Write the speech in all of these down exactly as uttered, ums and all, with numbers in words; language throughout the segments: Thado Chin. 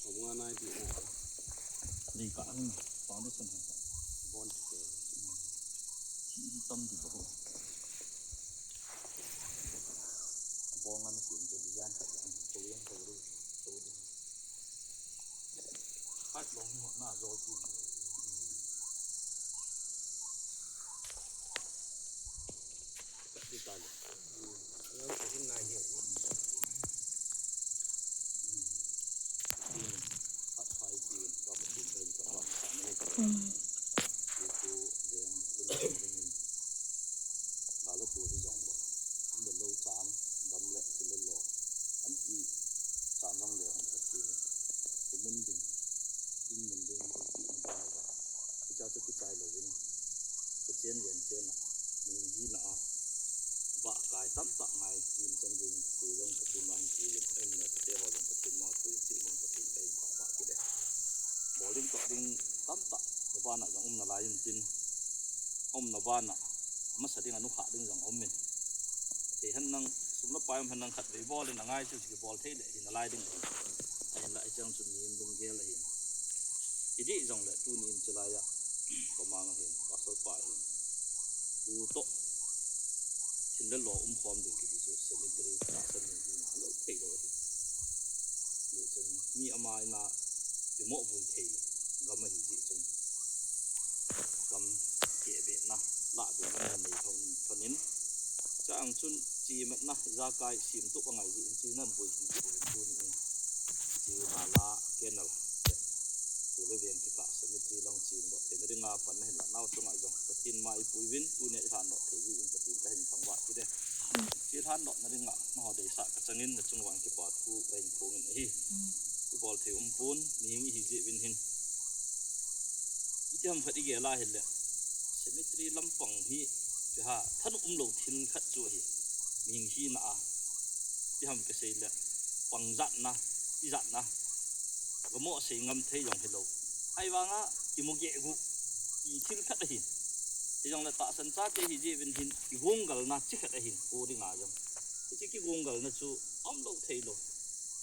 Hom nga nai di na. Di ka ang foundation ha. Bon ke. Tam di ba ho. Bon ngan sim to di yan ka yang to yang to ru. To di. Pat long ho na zo tu. Ka di ka le. Yang ko din na hi. Chen ven chen a, min ji na a, ba kai tam tak ngai, tun chan ding, tu jong Pathen ma hin tu jong, en ne te ho jong Pathen ma tu jong, chi jong Pathen ka hin thangvah kit e. Bol ding toh ding tam tak, na bana jong um nalai in tin, um na bana, masa ding a nu kha ding jong um in. Te han nang, sum la pai um han nang khat vei bol in a ngai chu, ki bol thei le, hin nalai ding hin. Ahin la, i chang chu mi in lunggel ahin. Hiti jong le, tuni in chulai a, pamang ahin, pastor pa ahin. U toh, thil le lo um khom ding kiti chu cemetery tahsan ding hi na lo thei lo ahi. Hichun mi ama ina kimoh vui thei gam ahi jeh chun gam kehbehna, lahbehna nei thon, thonin. Chang chun chimatna ijakai simtup angai jeh in chi nan boipi kit in tuni in. Chi nala canal. Ule veng kikah cemetery lang chin doh theina dinga panna hin la nau chunga jong Pathen ma i pui uvin tunia i lhan doh thei uvin Pathen ka hin thangvah kit e. Chi lhan dohna dinga naho deisah ka changin na chunga vang kipa thu ka hin phong in ahi. I bol thei um pon, mihing i hi jeh uvin hin. Itiham khat i gel a hile cemetery lampang hi kiha than um lo thil khat chu ahi. Mihing hina a. Itiham ka sei le pangjatna, ijatna. Ka mo sei ngam thei jong hi lo. Ahivanga kimu geh gu ti thil khat ahin. Hijong le tahsan chate hi jeh uvin hin kigonggalna chi khat ahin ko dinga jong. Hiche kigonggalna chu um lo thei lo.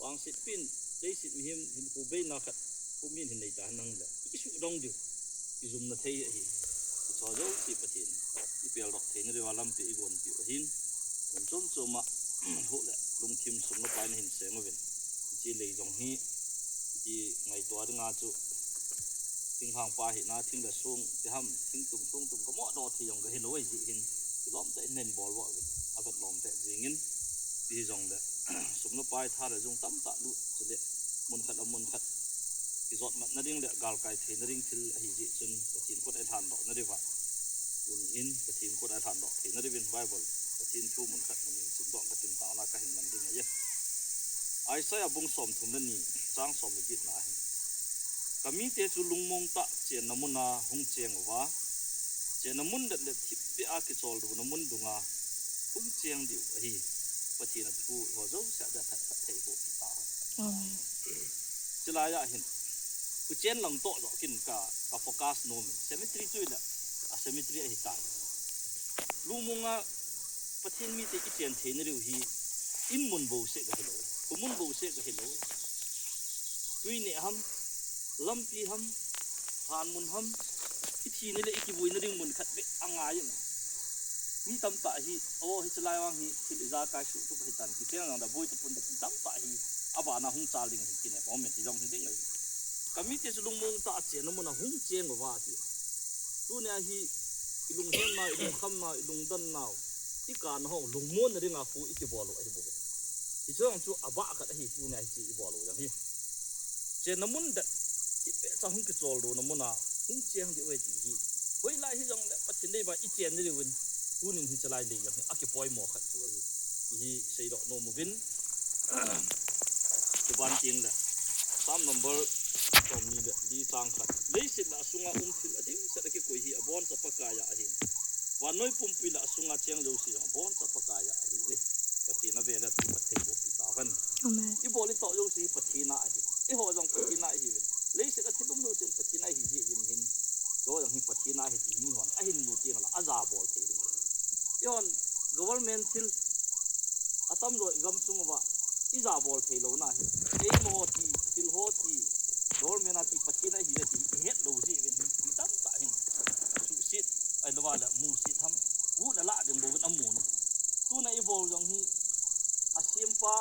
Vangset pin, leiset mihem hin khu beina khat, khu min hin nei ta nang le. I kisuhdong diu, i jumna thei ahi. I cho jouse Pathen, i peldoh theina diuva lampi i gonpiu ahin. Mun chom chom a, hu le, lungthim sum le pai na hin seng uvin. Hiche lei jong hi, i ngaito dinga chu, thinglhang pa hina, thing le song, ti ham, thing tum, song tum, ka mo doh thei jong ka hi lo ahi jeh hin, kilom tah in nei bol uvin, a vet lom tah jingin, ti jong le, sum le pai tha le jung tam tah lut, chule, mun khat a mun khat, kijot matna ding le, galkai theina ding thil ahi jeh chun, Pathen khut a i lhan dohna diuva. Tuni in, Pathen khut a i lhan doh theina diuvin Bible, Pathen thu mun khat mun in sim doh ka tin taona ka hin man ding ahi. Isaiah bung som thum le ni, chang som le get na ahi. Ka mite chu lungmong tah chenna mun a hung cheng uva, chenna mun det le thipbeh a kichol lona mun dunga hung cheng diu ahi. Pathen a thu ho jouse a dia that that thei boh ta. Amen. Chulai a hin, khuchen lang toh joh kin ka, ka focus nom in. Cemetery chu le, a cemetery ahi tai. Lungmong a Pathen mite i chen theina diu hi, in mun bouseh ka hi lo, khu mun bouseh ka hi lo. Tui neh ham, lampi ham, than mun ham, i thina le i kivuina ding mun khat beh angai in. Mi tam tah hi, aw, hiche lai vang hi, thil ijakai suhtup ahi tan, ti teng jong da boi tapon da ti tam tah hi, abana hung chal ding hi, kinep um in, hijong hi ding ahi. Ka mite chu lungmong tah a chenna mun a hung cheng uva ti. Tunia hi, i lunghem nau, i lungkham nau, i lungdon nau, i kana ho, lungmonna dinga khu i kibol u ahi bou ve. Hiche jong chu abah khat ahi, tunia hiche i bol u jong hi. Chenna mun det, thipbeh cha hung kichol lona mun a, hung cheng diu ahi ti hi. Hoilai hijong le, Pathen dei ba i chen diu in, tunin hiche lai lei jong hi, akipoimo khat chu ahi. Ti hi seidoh nom uvin. Chuban teng le, Psalm number som ni le li chang khat. Leiset le asunga um thil adimset a kikoi hi aboncha Pakai a ahi. Vannoi pumpi le asunga cheng jouse jong aboncha Pakai a ahi uve. Pathen a vel a thu phatthei boh pi tauhen. Amen. I bol i toh jouse hi Pathen a ahi. Eiho jong Pathen a ihi uvin. Leiset a thil um jouse Pathen a ihi jeh uvin hin. Eiho jong hi Pathen a ahi ti mihon ahin mu teng le aja bol thei ding. Eihon government thil atamjo i gamsung uva ijabol thei louna hi, eima ho ti, thil ho ti, dormena ti, Pathen ahi le ti ihet lou jeh uvin hi mi tamtah hin suhset, ahilouva le musit ham, gu le lah ding bouvin amun. Tuna ibol jong hi, asempa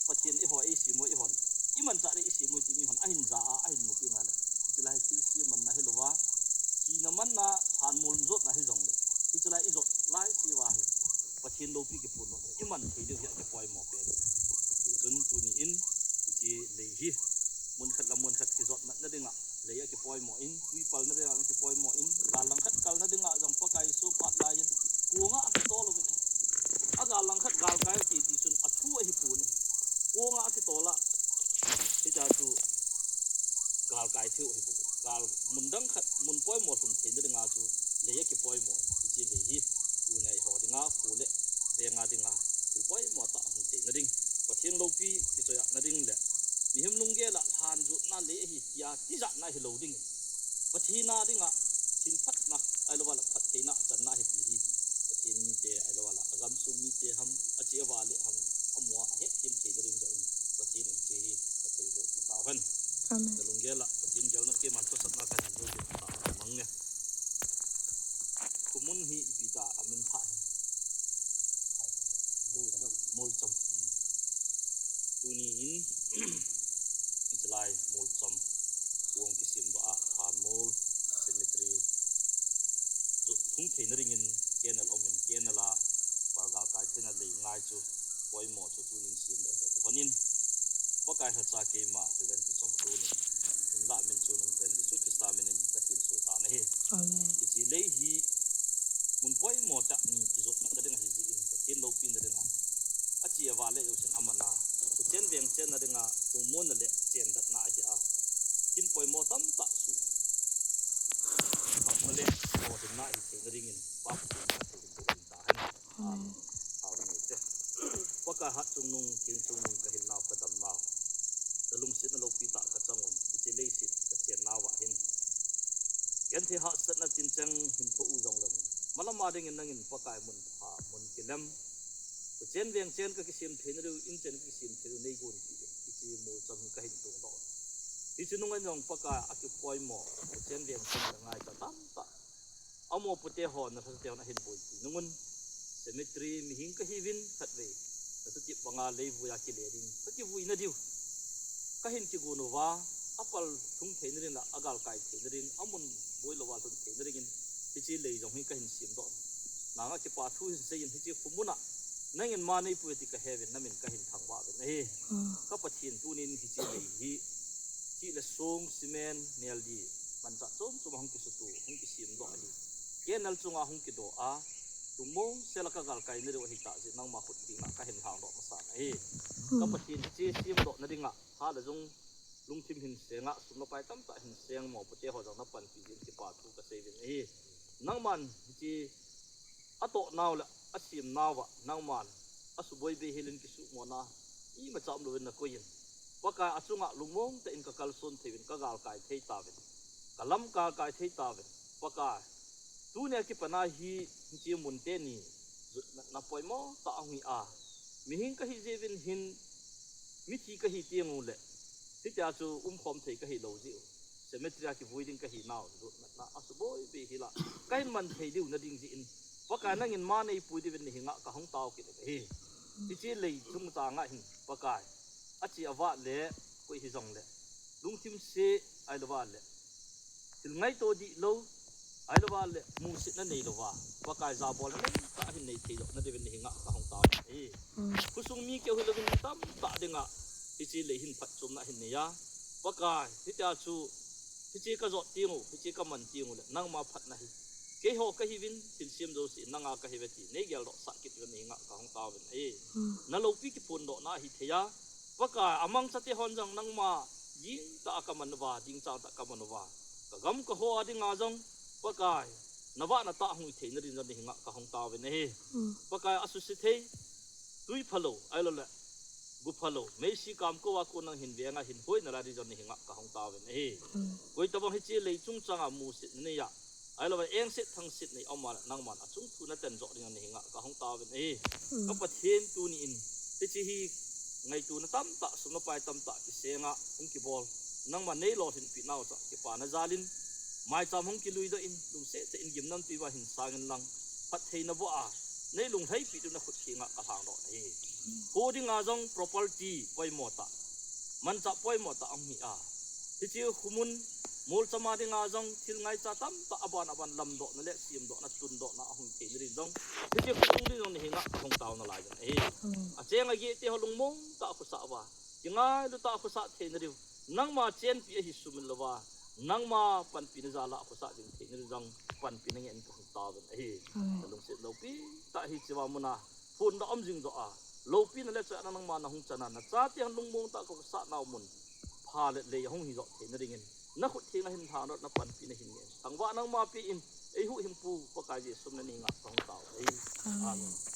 Pathen eiho, eisem u eihon, imanchah le isem u ti mihon ahin ja a, ahin mu teng le, hiche lai hi thilse manna hilouva, thina manna, lhanmol jotna hijongle, hiche lai ijot laiseuva hi Pathen loupi kiphondoh iman thei diu hi akipoimo pen. Hichun tuni in, hiche lei hi, mun khat le mun khat kijot matna dinga lei akipoimo in, twi palna dinga akipoimo in, gal langkhat kalna dinga jong Pakai Jesu phat laiyin, konga akitol uvin. Agal langkhat galkai ati ti chun athu ahipon. Konga akitol a, hitia chu galkai theiu ahipon. Gal mun dang khat, mun poimo lhun theina dinga chu lei akipoimo. Hiche lei hi, tunia eiho dinga, kho le venga dinga, thil poimo tah hung theina ding, Pathen loupi kichoiahna ding le mihem lunggel a lhan jotna lei ahi tia tijatna hilou ding, Pathen a dinga thil phatna, ahilouva le phattheina channa ahi ti hi, Pathen mite, ahilouva le agamsung mite ham, ache avale ham, amu a ahetthem theina ding joh in, Pathen in hiche hi phattheiboh tahen. Amen. Nalunggel a Pathen gelna keiman thusatna kahin bol ding tah mang nge. Khomun hi ipi ta amin thah hi? Molcham. Molcham. Hmm. Tuni in, hiche lai Molcham kong kisemdoh a, lhanmol, cemetery jot lhung theina dingin canal aumin, canal a pal galkai theina lei ngai chu, poimo chu tunin semdoh hita kilhonin, Pakai lhacha keima Reverend Tichomkhu in, min lah min chu nung pen Jesu Christa minin kathenso tan ahi. Amen. Hiche lei hi mun poimo tah ni kijot matna ding ahi jeh in, Pathen loupina dinga, ache avale jousen aman a, thuchen vengchenna dinga lungmonna le chendatna ahi a, kin poimo tamtah suh, phatna le lolhinna ahi theina dingin, Pa Pathen in kathei hin bol in tahen. Amen. Amen. Amen. Pakai hatchungnung, thengchungnung, kahinnau, kadamnau, nalungsetna loupi tah kachang un, hiche leiset kachennauva hin, genthei hahsatna tincheng hin thoh u jongleng, malama dingin nangin Pakai mun pha, mun kilem, thuchen vengchen kakisem theina diu, inchen kakisem thei diu neigonpeh uvin, hiche Molcham hi kahin tongdoh. Hiche nunga jong Pakai akipoimo, thuchen vengchen kangaichat tamtah, amopute ho, nalhachate hon ahin boipi nungun, cemetery mihing kahiuvin khatvei nathutep banga leivuia kile ding, kakivuina diu kahin kigon uva, apal lhung theina ding le agalkai theina ding, amun boilouva lhun theina dingin, hiche lei jong hi kahin semdoh. Nanga kipa thu hin seiyin, hiche khomuna nangin ma neipui ti kaheuvin, namin kahin thangvah uvin ahi. Ka Pathen, tunin hiche lei hi chih le song, cement, neldi, manchah chom chom a hung kisutu, hung kisemdoh ahi. Canal chunga hung kidoh a, lungmong sela kagalkaina diu ahitah jeh in nangma khut thenga kahin lhangdoh masan ahi. Ka Pathen, hiche semdohna dinga, ha le jong lungthim hin senga, sum le pai tamtah hin seng, mopute ho jong napanpi jeh in kipa thu kaseiuvin ahi. Nangman hiche atohnau le asemnauva, nangman asuboi bei helin kisuhmona imacha umlouvin nakoiyin, Pakai, achunga lungmong tah in kakalson theiuvin, kagalkai thei tauvin, kalam kakai thei tauvin, Pakai. Tunia kipana hi, hiche mun teni jotmatna poimo tah ahung hi a, mihing kahi jeh uvin hin, mithi kahi tengule, hitia chu umkhom thei kahilou jeh u, cemetery a kivui ding kahinau, jotmatna asuboi bei hila kahin man thei diu nading jeh in, Pakai, nangin ma neipui diuvin nahenga kahung tao kit ahi. Hiche lei chungchanga hin, Pakai, ache avale, koi hijongle, lungthim se, ahilouva le thil ngaito dihlou, ahilouva le musetna neilouva, Pakai, jabolna neitah ahin nei theidoh nadiuvin nahenga kahung tao ahi. Khosung mi keu hilouvin tamtah dinga hiche lei hin phatchomna ahin neiya, Pakai, hitia chu, hiche kajot tengu, hiche kaman tengule nangma phatna hi, keiho kahiuvin, thilsem jouse in nanga kahiuve ti neigeldohsah kit uvin nahenga kahung taovin ahi. Naloupi kiphondohna ahithei a, Pakai, amangchate hon jong nangma dingtah a kaman uva, dingchang tah kaman uva, kagam kaho a dinga jong, Pakai, navahna tah hung hi theina din jong nahenga kahung taovin ahi. Pakai, asuse thei, twi phalou, ahiloule gu phalou, meisi kamkou a kon nang hin venga hin hoina lai din jong nahenga kahung taovin ahi. Koitobang hiche lei chungchanga musetna neiya, ahiloule engset thangset nei aum a le nangman achung thu naten joh dinga nahenga kahung taovin ahi. Ka Pathen, tuni in hiche hi ngaituna tamtah, sum le pai tamtah kisenga hung kibol, nangma nei lolhinpi nau chu kipana jalin, maicham hung kiluidoh in, lungset tah in gimnamtui va hin sangin lang, phattheina boh a nei lunglhaipi diu na khut thenga ka lhangdoh ahi. Kho dinga jong property poimo tah, manchah poimo tah ahung hi a, hiche khomun molchama dinga jong thil ngaicha tamtah aban aban lamdohna le semdohna tundohna ahung theina ding jong, hiche khomun ding jong nahenga kahung taona lai jong ahi. Acheng ageh te ho lungmong tah khosah uva, kingailu tah khosah theina diu, nangma chenpi ahi sumil louva, nangma panpina jal a khosah jing theina diu jong panpina ngen kahung taovin ahi. Nalungset loupi tah hichea muna phondoh um jing joh a, loupina le choiatna nangma nahung chana, nachate hon lungmong tah kakhosah nau mun pha le lei ahung hi joh theina dingin, nakhut thenga hin lhangdoh, napanpina hin ngen. Thangvah nangma pen, eihuhhingpu Pakai Jesu min a nahenga kahung tao ahi. Amen.